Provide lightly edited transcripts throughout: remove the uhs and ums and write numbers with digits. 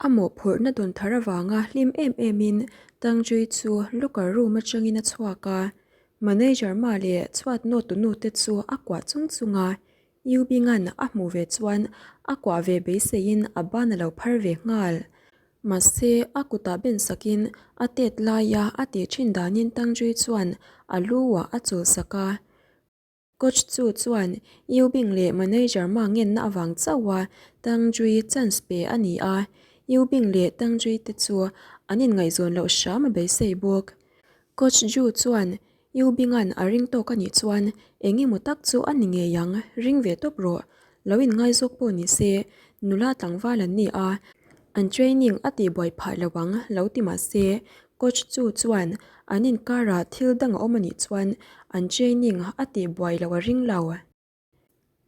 A mawhphurhna dawn thar avanga hlim em emin Tang Jui chu locker room atangin a chhuak a, manager ma leh chhuat nawt nu te chu a kuah chung chung a, Yu Bing-a'n a hmuh ve chuan a kuah ve beiseiin a ban a lo phar ve nghal. Mahse, a kutah ben sakin a tet laia a tih thin danin Tang Jui chuan a lu ah a chulsak a. Coach chu chuan Yu Bing leh manager ma ngenna avang chauha Tang Jui chance pe a ni a, Yu Bing leh Tang Jui te chu an inngaihzawn loh hram a beisei bawk. Coach Ju chuan Yu Bing-a'n a ring tawk a nih chuan eng emaw tak chu a ni ngei ang, ring ve tawp rawh. Lo inngaizawk pawh ni se, nula tlangval an ni a, an training a tihbuai phah lo ang lo ti mah se, coach chu chuan an inkarah thil dang a awm a nih chuan an training a tihbuai loh a ring lo.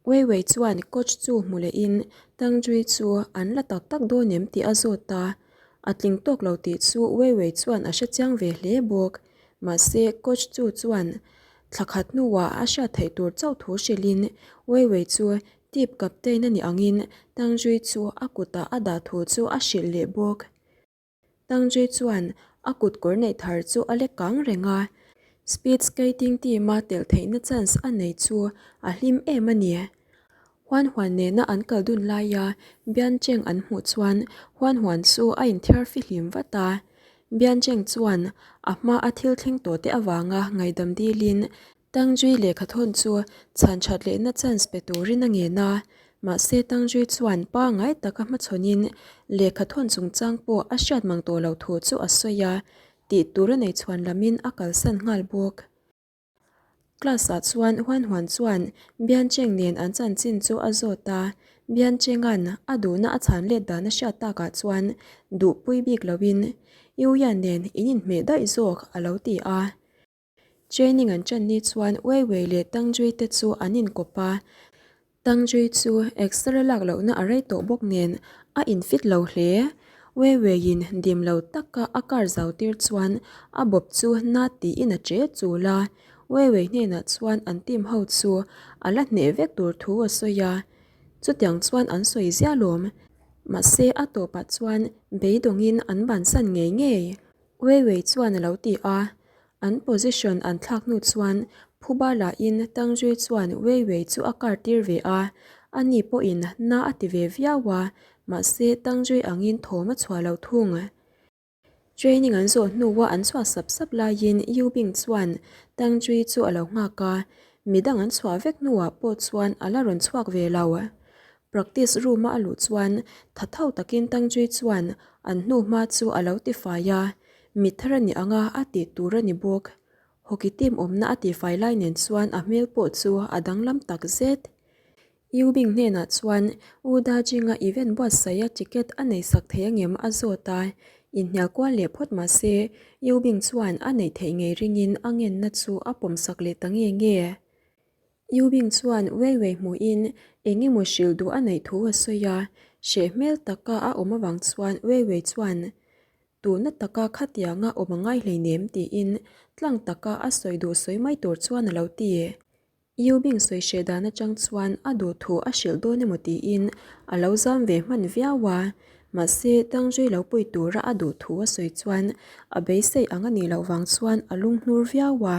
Wei Wei chuan coach chu hmu lehin Tang Jui chu an la tak tak dawn em tih a zawt a, a tling tawk lo tih chu Wei Wei chuan a hrechiang ve hle bawk. Mahse coach chu chuan thla khat hnuah a hriat theih tur chauh thu hrilhin Wei Wei chu team captain a nih angin Tang Jui chu a kutah a dah thu chu a hrilh leh bawk. Tangji chuan a kut kawr neih thar chu a lek kang reng a, speed skating team a telh theihna chance a nei chu a hlim em a ni. Huan Huan nena an kal dun laia Bian Cheng an hmuh chuan Huan Huan chu a inthiar fihlim vat a. Bian Cheng chuan a hma a thil thleng tawh te avanga ngaihdam dilin Tangjui lehkhathawn chu chhan that lehna chance pe turin a ngen a, mahse Tangjui chuan pangngai taka hmachhawnin lehkhathawn chungchang pawh a hriat mang tawh loh thu chu a sawi a, tih tur a nei chhuan lamin a kalsan nghal bawk. Class ah chuan Huan Huan chuan Bian Cheng nen an chanchin chu a zawt a, Bian Chenga'n a duhna a chhan let dan a hriat takah chuan duhpui bik loin Yu Yan nen in inhmeh daih zawk a lo ti a. Training an ṭan ni chuan Wei Wei leh Tang Jui te chu an inkawp a, Tang Jui chu exer lak lohna a rei tawh bawk nen a infit lo hle. Wei Weiin dim lo taka a car zau tir chuan a bawp chu na tiin a ṭe chul a, Wei Wei hnenah chuan an team ho chu a la hneh vek tur thu a sawi a, chutiang chuan an sawi ziah lawm. Mahse a tawpah chuan beidawngin an bansan ngei ngei. Wei Wei chuan a lo ti a, an position an thlak hnu chuan phuba lahin Tang Jui chuan Wei Wei chu a kar tir ve a, ani pawhin na a ti ve viau a, mahse Tang Jui angin thawm a chhuah lo thung. Training an zawh hnua an chhuah sap sap laiin Yu Bing chuan Tang Jui chu a lo nghak a, midang an chhuah vek hnuah pawh chuan a la rawn chhuak ve lo. Practice room a a luh chuan tha tho takin Tangjui chuan an hnu hma chu a lo tifai a, mi thar a ni ang a, a tih tur a ni bawk. Hockey team awmna a tifai lai nen chuan a hmel pawh chu a danglam tak zet. Yu Bing hnenah chuan U Da Jinga event buatsaih a ticket a nei sak thei angem a zawt a, inhnial kual leh phawt mah se Yu Bing chuan a neih theih ngei ringin a ngenna chu a pawmsak leh ta nge nge. Yu Bing chuan Wei Wei hmuhin eng emaw hrilh duh a neih thu a sawi a, hreh hmel taka a awm avang chuan Wei Wei chuan Tuna taka khatianga awm a ngai hleinem tiin tlang taka a sawi duh sawi mai tur chuan a lo ti. Yu Bing sawi hreh dan atang chuan a duh thu a hrilh dawn emaw tiin a lo zam ve hman viau a, mahse Tangzui lo pui tura a duh thu a sawi chuan a beisei ang a nih loh vang chuan a lunghnur viau a.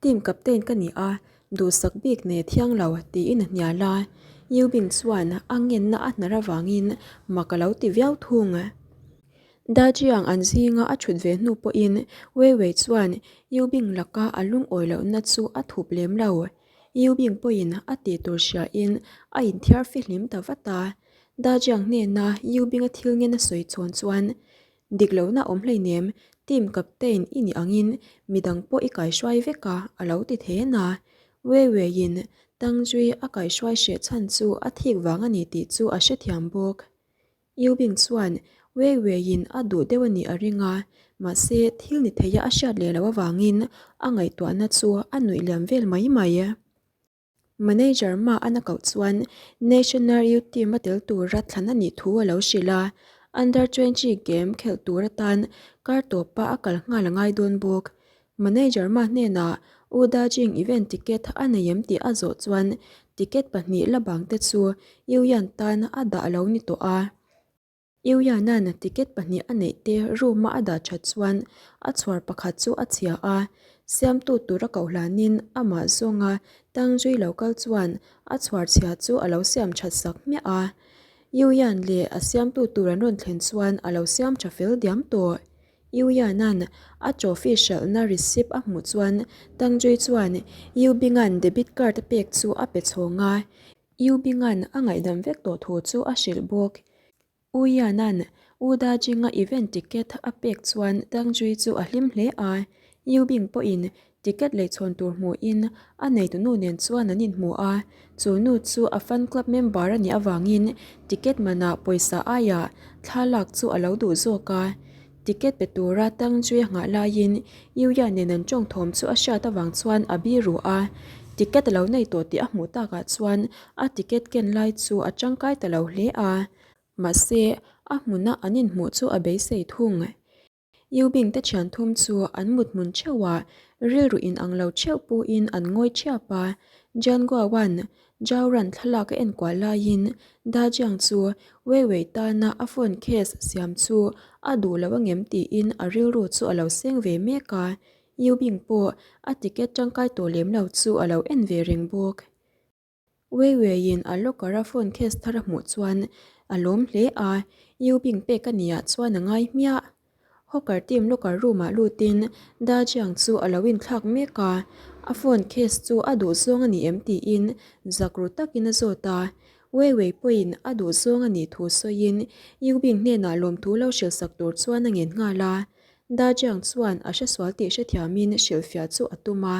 Team captain ka ni a, duhsak bik nei thiang lo tiin a hnial a, Yu Bing chuan a ngenna a hnar avangin mak a lo ti viau thung. Da Jiang an zinga a thut ve hnu pawhin Wei Wei chuan Yu Bing laka a lungawi lohna chu a thup lem lo. Yu Bing pawhin a tih tur hriain a inthiar fihlim ta vat a, Da Jiang hnena Yu Bing a thil ngen a sawi chhawn chuan Dik lohna awm hleinem, team captain i nih angin midang pawh i kaihruai vek a, a lo ti then a. Wei Weiin Tangzui a kaihruai hreh chhan chu a thik vang a ni tih chu a hrethiam bawk. Yu Bing chuan Wei Weiin a duh deuh a nih a ring a, mahse thil ni theia a hriat leh loh avangin a ngaihtuahna chu a nuih liam vel mai mai. Manager ma a na koh chuan National Youth Team a tel tura thlan a nih thu a lo hrilh a, Under 20 game khelh tur atan kar tawpa a kal nghal a ngai dawn bawk. Manager ma hnenah U Dajing event ticket a nei em tih a zawh chuan ticket pahnih la bang te chu Yu Yan tan a dah lo ni tawh a. Yuyana'n ticket pahnih a neih te room-a a dah that chuan a chhuar pakhat chu a chhia a, siamtu tura koh hlanin amah zawnga Tangzui lo kal chuan a chhuar chhia chu a lo siam that sak hmiah a. Yuyan leh a siamtu tur an rawn thlen chuan a lo siam tha fel diam tawh. Yuyana'n a trophy hralhna receipt a hmuh chuan Tangzui chuan Yubinga'n debit card a pek chu a pe chhawng a. U Binga'n a ngaihdam vek tawh thu chu a hrilh bawk. U Yana'n U Dajinga event ticket a pek chuan Tangjui chu a hlim hle a. U Bing pawhin ticket leichhawn tur hmuhin a neitunu nen chuan an inhmu a. Chu nu chu a fan club member a nih avangin ticket manah pawisa aiah thla lak chu a lo duh zawk a. Ticket pe tura Tangjuia nghah laiin Yuya nen an tawng thawm chu a hriat avang chuan a bi ruh a. Ticket a lo nei tawh tih a hmuh takah chuan a ticket ken lai chu a tangkai ta lo hle a. Mahse, a hmuna an inhmuh chu a beisei thung. Yubing te thian thum chu an mut hmun theuhah rilru inang lo theuh puhin an ngawi thiap a. Jianguoan Jauran thlalak a enkuah laiin Da Jiang chu Wei Wei tana a phone case siam chu a duh lo angem tiin a rilru chu a lo seng ve mek a, Yu Bing pawh a ticket tangkai tawh lem lo chu a lo en ve reng bawk. Wei Weiin a locker a phone case thar a hmuh chuan a lawm hle a, Yu Bing pek a nih ah chuan a ngai hmiah. Hawker team locker room ah lutin Da Jiang chu a lo inthlak mek a, a phone case chu a duh zawng a ni em tiin zak ru takin a zawt a. Wei Wei pawhin a duh zawng a nih thu sawiin Yu Bing hnenah lawmthu lo hrilhsak tur chuan a ngen nghal a. Da Jiang chuan a hresual tih hrethiamin hrilhfiah chu a tum a.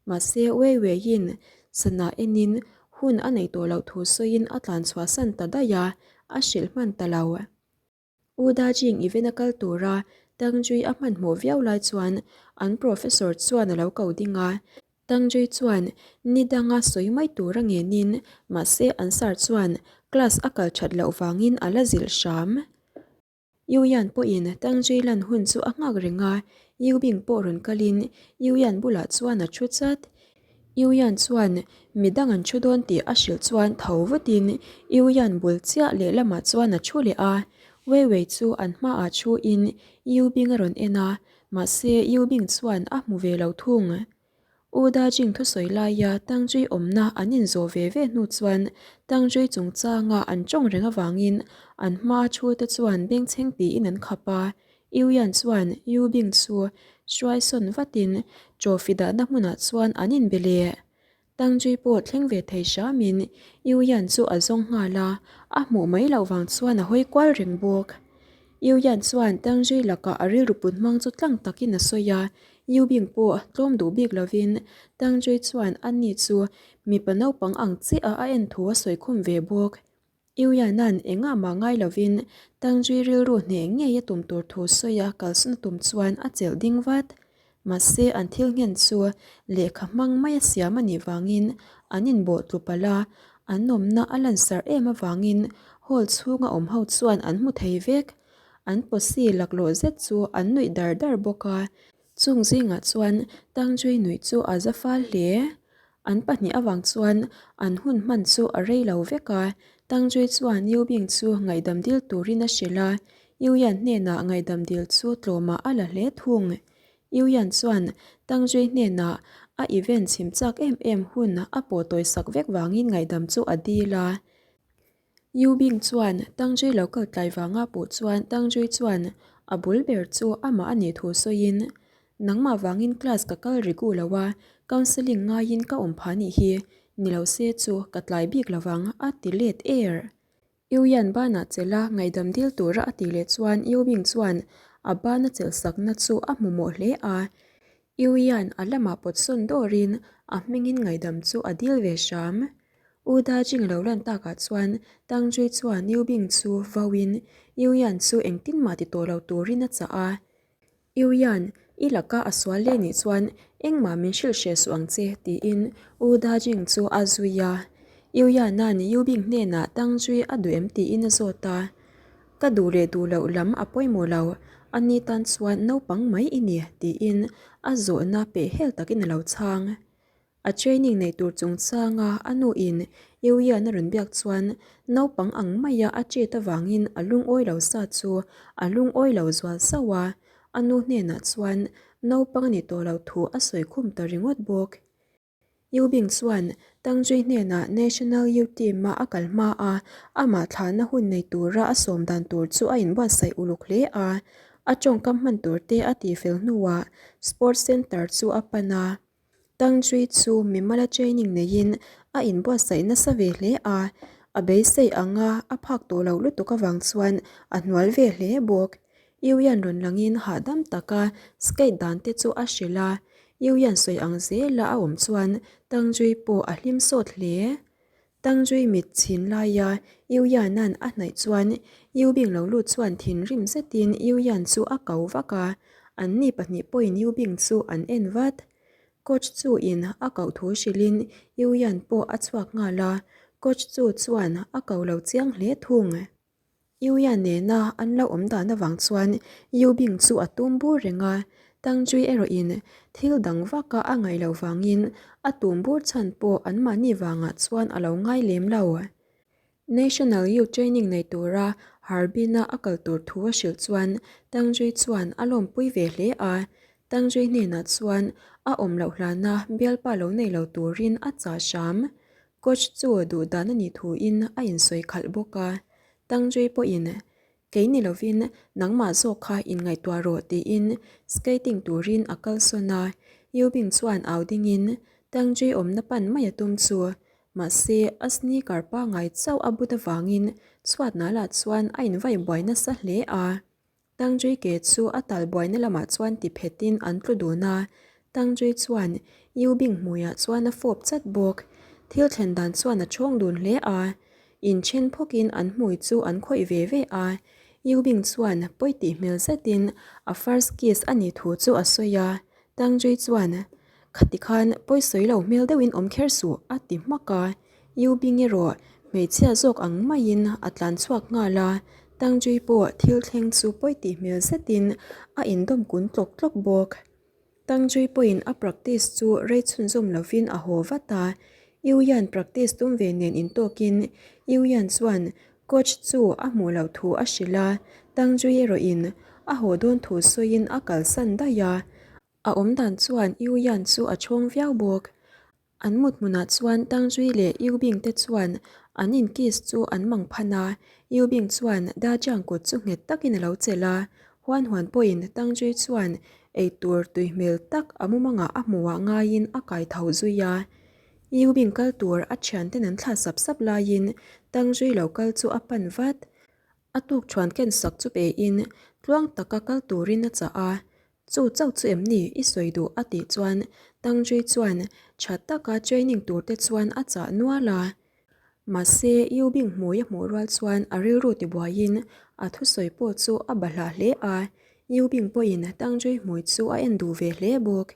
Mahse Wei Weiin sana enin hun a neih tawh loh thu sawiin a tlanchhuahsan ta daih a, a hrilh hman ta lo. U Dajing event a kal tura Tangjui a hmanhmawh viau lai chuan an professor chuan a lo ko ding a. Tangjui chuan ni danga sawi mai tur a ngenin mahse an sir chuan class a kal that loh vangin a la zilh hram. Yu Yan pawhin Tangjui lan hun chu a nghak reng a, Yu Bing pawh rawn kalin Yu Yan bulah chuan a thu chat. Yu Yan chuan mi dang an thu dawn tih a hrilh chuan tho vutin Yu Yan bul chiah lehlamah chuan a thu leh a. Wei Wei chu an hmaah thuin Yu Bing a rawn en a, mahse Yu Bing chuan a hmu ve lo thung. U Da Jing thusawi laia Tang Zui awmna an inzawh ve ve hnu chuan Tang Zui chungchanga an tawng reng avangin an hmaa thu te chuan bengchheng tiin an khap a. Yu Yan chuan Yu Bing chu hruai sawn vatin trophy dahna hmunah chuan an inbe leh. Tang Jui pawh thleng ve thei hramin Yu Yan chu a zawng nghal a, a hmuh mai loh vang chuan a hawi kual reng bawk. Yu Yan chuan Tang Jui lakah a rilru put hmang chu tlang takin a sawi a, Yu Bing pawh tlawm duh bik lovin Tang Jui chuan ani chu mipa naupang ang chiah a en thu a sawi khum ve bawk. Iuiana'n engah mah ngai lovin Tangzui rilru hneh ngei a tum tur thu sawi a kalsan a tum chuan a chelh ding vat. Mahse an thil nghen chu lehkha hmang mai a siam a nih vangin an inbawh tlu palh a, an awmna a lansarh em avangin hall chhunga awm ho chuan an hmu thei vek. An posi laklawh zet chu an nuih dar dar bawk a, chung zingah chuan Tangzui nuih chu a za fal hle. An pahnih avang chuan an hun hman chu a rei lo vek a, Tangjui chuan Yu Bing chu ngaihdam dil turin a hrilh a, Yu Yan hnenah ngaihdam dil chu tlawmah a la hle thung. Yu Yan chuan Tangjui hnenah a event chhim chak em em hun a pawh tawisak vek vangin ngaihdam chu a dil a. Yu Bing chuan Tangjui lo kal tlai vanga puh chuan Tangjui chuan a bul ber chu amah a nih thu sawiin, Nangmah vangin class ka kal rigu lo a, counselling ngaiin ka awm phah nih hi, ni lo se chu ka tlai bik lo vang a ti let er. Yu Yan banah chelh a ngaihdam dil tura a tih leh chuan Yu Bing chuan a bana chelh sakna chu a hmu mawh hle a, Yu Yan a lamah pawt sawn dawrin a hmingin ngaihdam chu a dil ve hram. U Da Jing lo lan takah chuan Tang Jui chuan Yu Bing chu vauin Yu Yan chu engtin mah ti tawh lo turin a chah a. Yu Yan, i laka a sual leh nih chuan engmah min hrilh hreh suh ang che tiin U Da Jing chu a zui a. Yu Yan-a'n Yu Bing hnenah Tang Jui a duh em tiin a zawt a. Ka duh leh duh loh lam a pawimawh lo, ani tan chuan naupang mai i ni tiin a zawhna pehhel takin a lo chhang. A training nei tur chungchanga a nu in Yuyan a rawn biak chuan naupang ang maia a chet avangin a lungawi lo sa chu a lungawi lo zual sauh a, a nu hnenah chuan naupang a ni tawh lo thu a sawi khum ta ringawt bawk. Yubing chuan Tangzui hnenah National Youth Team-a a kal hma a, amah thlahna hun nei tura a sawm dan tur chu a inbuatsaih uluk hle a. A tawngkam hman tur te a tihfel hnuah Sports Centre chu a pan a. Tangzui chu mimala training neiin a inbuatsaih nasa ve hle a, a beisei anga a phak tawh loh lutuk avang chuan a hnual ve hle bawk. Yuyan rawn langin hahdam taka skate dan te chu a hrilh a, Yuyan sawi ang zela a awm chuan Tangjui pawh a hlim sawt hle. Tangjui mit chhin laia Yuyanan a hnaih chuan Yubing lo lut chuan thinrim zetin Yuyan chu a ko vak a, anni pahnih pawhin Yubing chu an en vat. Coach chu in a koh thu hrilhin Yuyan pawh a chhuak nghal a, coach chu chuan a ko lo chiang hle thung. Yuya nena an lo awm dan avang chuan Yu Bing chu a tum bur reng a, Tang Jui erawhin thil dang vaka a ngaih loh vangin a tum bur chhan pawh anmahni vangah chuan a lo ngai lem lo. National Youth Training nei tura Harbin-a a kal tur thu a hrilh chuan Tang Jui chuan a lawmpui ve hle a, Tang Jui hnenah chuan a awm loh hlana bialpa lo nei lo turin a chah hram. Coach chu duh dan a nih thuin a insawi khalh bawk a, Tangjui pawhin, Kei ni lovin nangmah zawk kha inngaihtuah rawh tiin skating turin a kalsawn a, Yubing chuan au dingin Tangjui awmna pan mai a tum chu. Mahse, a sneaker pangngai chauh a but avangin chhuat nalah chuan a invai buai nasa hle a. Tangjui ke chu a tal buaina lamah chuan ti phetin an tlu dun a, Tangjui chuan Yu Bing hmuiah chuan a fawp chat bawk. Thil thlen dan chuan a chhawng dun hle a, inthen phawkin an hmui chu an khawih ve ve a. Yu Bing chuan pawi tih hmel zetin a first kiss a nih thu chu a sawi a, Tangjui chuan, Khati khan pawi sawi lo hmel deuhin awm kher suh a ti hmak a. Yu Bing erawh hmeichhia zawk ang maiin a tlan chhuak nghal a, Tang Jui pawh thil thleng chu pawi tih hmel zetin a indawm kun tlawk tlawk bawk. Tang Jui pawhin a practice chu rei chhunzawm lovin a haw vat a, Yu Yan practice tum ve nen intawkin Yu Yan chuan coach chu a hmuh loh thu a hrilh a, Tang Jui erawhin a haw dawn thu sawiin a kalsan daih a, a awmdan chuan Yu Yan chu a chhawng viau bawk. An mut hmunah chuan Tangzui leh Yu Bing te chuan an in kiss chu an mang phan a, Yu Bing chuan Da Jiang kut chu nghet takin a lo chelh a, Huan Huan pawhin Tangzui chuan eitur tui hmel tak a mumangah a hmuhah ngaiin a kai tho zui a. Yu Bing kal tur a thianten an thlah sap sap laiin Tangzui lo kal chu a pan vat. A tuk thuan ken sak chu pein tluang taka kal turin a chah a, Chu chauh chu em ni i sawi duh a tih chuan Tangjui chuan tha taka training tur te chuan a chah nual a. Mahse Yu Bing hmui a hmuh rual chuan a rilru tibuaiin a thusawi pawh chu a bahlah hle a, Yu Bing pawhin Tangjui hmui chu a en duh ve hle bawk.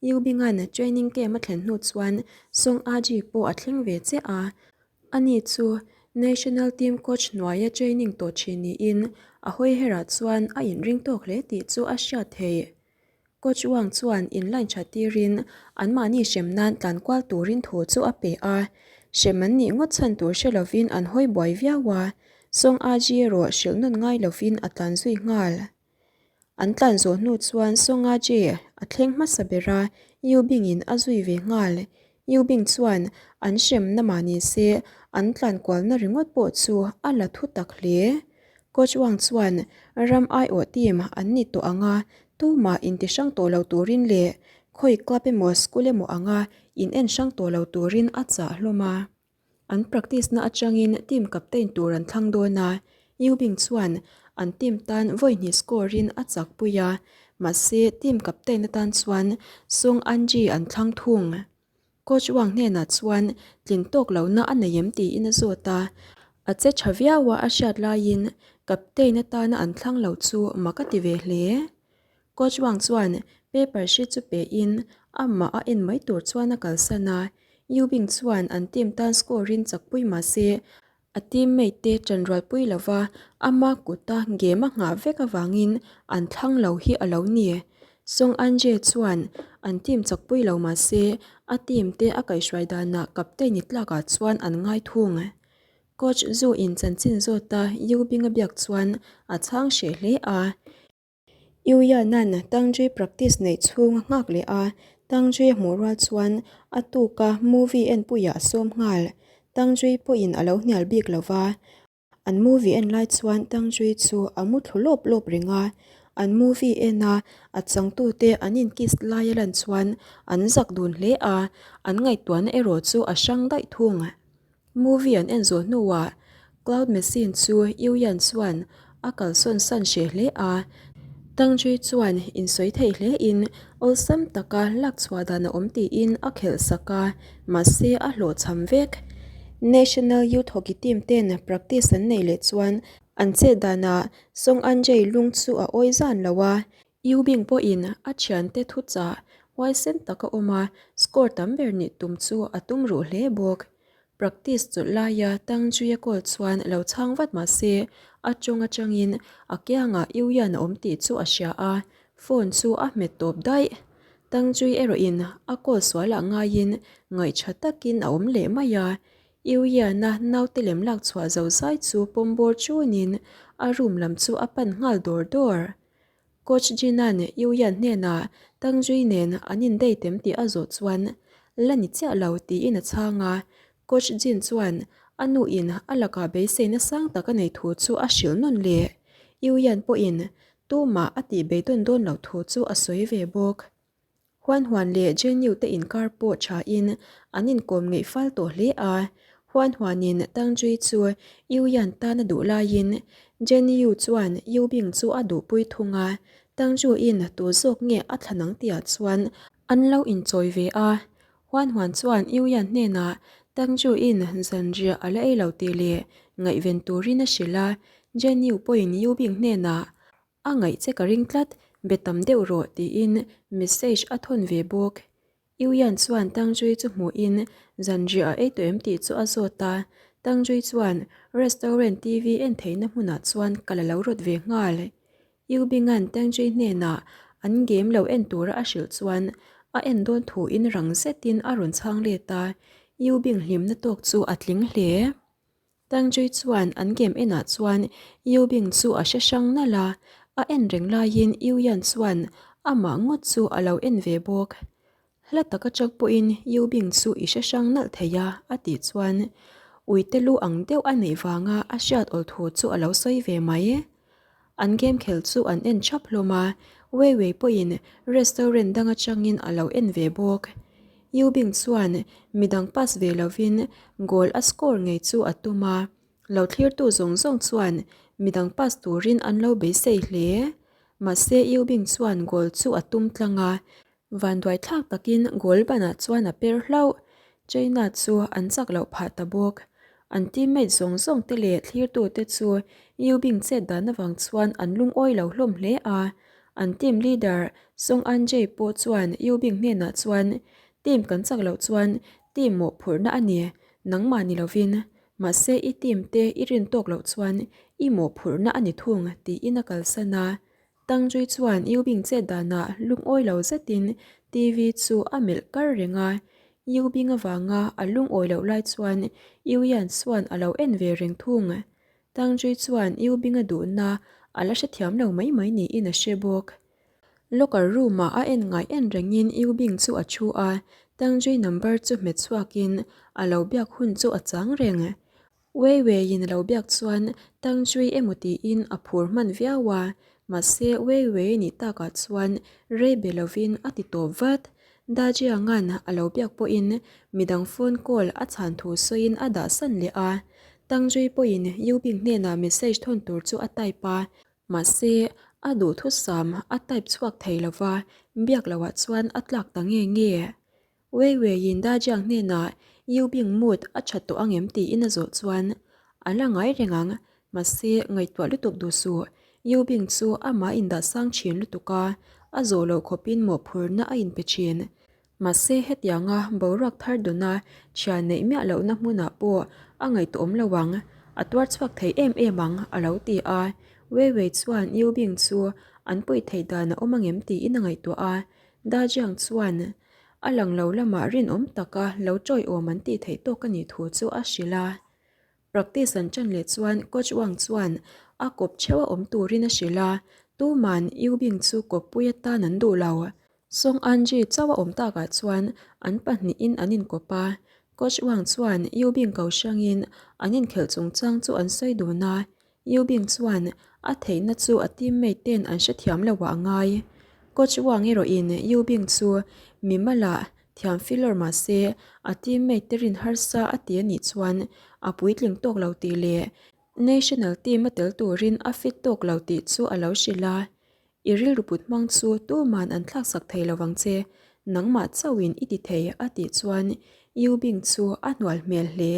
Yu Binga'n training camp a thlen hnu chuan Song Aji pawh a thleng ve chiah a. Ani chu national team coach hnuaia training tawh thin niin a hawi herah chuan a inring tawk hle tih chu a hriat theih. Coach Wang chuan inline tha tirin anmahni hrem nan tlan kual turin thu chu a pe a. Hrem an nih ngawt chhan tur hre lovin an hawi buai viau a, Song Aji erawh hrilh nawn ngai lovin a tlan zui nghal. An tlan zawh hnu chuan Songa Jie a thleng hmasa ber a, Yu Bing-in a zui ve nghal. Yu Bing chuan an hremna mah ni se an tlan kualna ringawt pawh chu a la thu tak hle. Coach Wang chuan ram aiawh team an ni tawh ang a, tumah inti hrang tawh lo turin leh khawi club emaw school emaw anga in en hrang tawh lo turin a chah hlawm a. An practice na atangin team captain tur an thlang dawn a, Yu Bing chuan an team tan vawi hnih score in a chak pui a, mahse team captain atan chuan Song Anji an thlang thung. Coach Wang hnenah chuan tlin tawk lohna a nei em tiin a zawt a, a che tha viau a a hriat laiin captain atana an thlang lo chu mak a ti ve hle. Coach Wang chuan paper sheet chu pe in amah a en mai tur chuan a kalsan a, Yu Bing chuan an team tan score in chakpui mah se a teammate te tanrualpui lova ama kuta game a nghah vek avangin an thlang lo hi a lo ni. Song Anje chuan An team chakpui lo mah se a team te a kaihhruai danah captain ni tlakah chuan an ngai thung. Coach Zhu in chanchin zawta Yu Bing a biak chuan a chhang hreh hle a. Yu Yan-a'n Tangzui practice neih chhung a nghak leh a, Tangzui a hmuh rual chuan a tuka movie enpuiah a sawm nghal. Tangzui pawhin a lo hnial bik lo va. An movie en lai chuan Tangzui chu a mu thlu lawp lawp reng a, an movie en a a changtute an in kiss lai a lan chuan an zak dun hle a, an ngaihtuahna erawh chu a hrang daih thung. Movie an en zawh hnuah Cloud Machine chu Yu Yan chuan a kalsawn san hreh hle a, Tang Zhui chuan insawi thei hlein awlsam taka lak chhuah dan a awm tiin a khelh sak a, mahse a hlawhchham vek. National Youth Hockey Team ten practice an neih leh chuan an chet danah Song Anjay lung chu a awi zan lo a, Yu Bing pawhin a thiante thuchah huaisen taka awm a, score tam ber nih tum chu a tum ruh hle bawk. Practice chawlh laia Tang Zhuia call chuan lo chhang vat mah se, a tawng atangin a kiangah Yu Yan a awm tih chu a hria a, phone chu a hmet tawp daih. Tang Zhui erawhin a call sualah ngaiin ngaihṭha takin a awm leh mai a, Yu Yan-a naute lem lak chhuah zo zai chu pawm bawr ṭunin a room lam chu a pan nghal dawr dawr. Coach Jinan Yu Yan hnenah Tang Zhui nen an indei tem tih a zawh chuan la ni chiah lo tiin a chhang a. Coach Jin chuan a nuin a lakah beiseina sang tak a nei thu chu a hrilh nawn leh. Yu Yan pawhin tumah a tih beidawn dawn loh thu chu a sawi ve bawk. Huan Huan leh Jenyu te inkar pawh thain an inkawm ngeih fal tawh hle a. Huan Huanin Tang Zhui chu Yu Yan tan a duh laiin Jenyu chuan Yu Bing chu a duhpui thung a. Tang Zhuiin tu zawk nge a thlan ang tihah chuan an lo inchawi ve a. Huan Huan chuan Yu Yan hnenah Tang Zhuiin zanriah a la ei lo tih leh ngaihven turin a hrilh a. Jenyu pawhin Yu Bing hnenah A ngaih che ka ring tlat, be tam deuh rawh tiin message a thawn ve bawk. Yu Yan chuan Tang Zhui chu hmuhin zanriah a ei tawh em tih chu a zawt a, Tang Zhui chuan restaurant TV en theihna hmunah chuan ka la lo rawt ve nghal. Yu Bing-a'n Tang Zhui hnenah an game lo en tura a hrilh chuan a en dawn thuin rang zetin a rawn chhang let a, Yu Bing hlimna tawk chu a tling hle. Tangzui chuan an game enah chuan Yu Bing chu a hre hrang nalh a, a en reng laiin Yu Yan chuan amah ngawt chu a lo en ve bawk. Hla taka chak pawhin Yu Bing chu i hre hrang nalh thei a, a tih chuan uite lu ang deuh a neih vanga a hriat awl thu chu a lo sawi ve mai. An game khel chu an en thap hlawm a, Wei Wei pawhin restaurant dang atangin a lo en ve bawk. Yu Bing chuan midang pass ve lovin goal a score ngei chu a tum a, lo thlirtu zawng zawng chuan midang pass turin an lo beisei hle. Mahse Yu Bing chuan goal chu a tum tlang a, Vanduai thlak takin goal banah chuan a per hlauh. China chu an chak loh phah ta bawk. An teammate zawng zawng te leh thlirtute chu Yu Bing chet dan avang chuan an lungawi lo hlawm hle a. An team leader Song An-jae pawh chuan Yu Bing hnenah chuan, Team kan chak loh chuan team mawhphurhna a ni, nangmah ni lovin. Mahse i team te i rin tawk loh chuan i mawhphurhna a ni thung, tiin a kalsan a. Tangzui chuan Yu Bing chet danah lungawi lo zetin TV chu a melh kar reng a. Yu Bing avanga a lungawi loh lai chuan Yu Yan chuan a lo en ve reng thung. Tangzui chuan Yu Bing a duhna a la hrethiam lo mai mai niin a hre bawk. Locker room-ah a en ngai en rengin Yu Bing chu a thu a, Tangzui number chu hmet chhuakin a lo biak hun chu a chang reng. Wei Weiin a lo biak chuan Tang Zhui emaw tiin a phur hman viau a, mahse Wei Wei nih takah chuan rei be lovin a ti tawp vat. Da Jianga'n a lo biak pawhin midang phone call a chhan thu sawiin a dah san leh a. Tang Zhui pawhin Yu Bing hnenah message thawn tur chu a type a, mahse a duhthusam a type chhuak thei lova, biak loah chuan a tlak ta nge nge. Wei Weiin Da Jiang hnenah Yu Bing mood a tha tawh angem tiin a zawh chuan, A la ngai reng ang, mahse ngaihtuah lutuk duh suh, Yu Bing chu amah indah sang thin lutuk a, a zawh loh khawpin mawhphurhna a inpe thin. Mahse hetianga boruak thar dawna thian neih miah lohna hmunah pawh a ngaihtuahawm lo ang, a tuar chhuak thei em em ang, a lo ti a. Wei Wei chuan Yu Bing chu an puih theih dan a awm angem tiin a ngaihtuah a. Dajiang chuan a lang lo lamah rinawm taka lo ṭawiawm an tih theih tawk a nih thu chu a hrilh a. Practice an ṭan leh chuan Coach Wang chuan a kawp theuh a awm turin a hrilh a, tuman Yu Bing chu kawppui atan an duh lo. Song Anji chauh a awm takah chuan an pahnihin an inkawp a, Coach Wang chuan Yu Bing ko hrangin an inkhelh chungchang chu an sawi dun a, Yu Bing chuan a theihna chu a teammate ten an hrethiam lo ah a ngai. Coach Wang erawhin Yu Bing chu mimalah thiam filawr mah se a teammate te rin harsa a ti a nih chuan a puitling tawk lo tih leh national team a tel turin a fit tawk lo tih chu a lo hrilh a. I rilru put hmang chu tuman an thlaksak thei lo vang che, nangmah chauhin i ti thei a tih chuan Yu Bing chu a hnual hmel hle.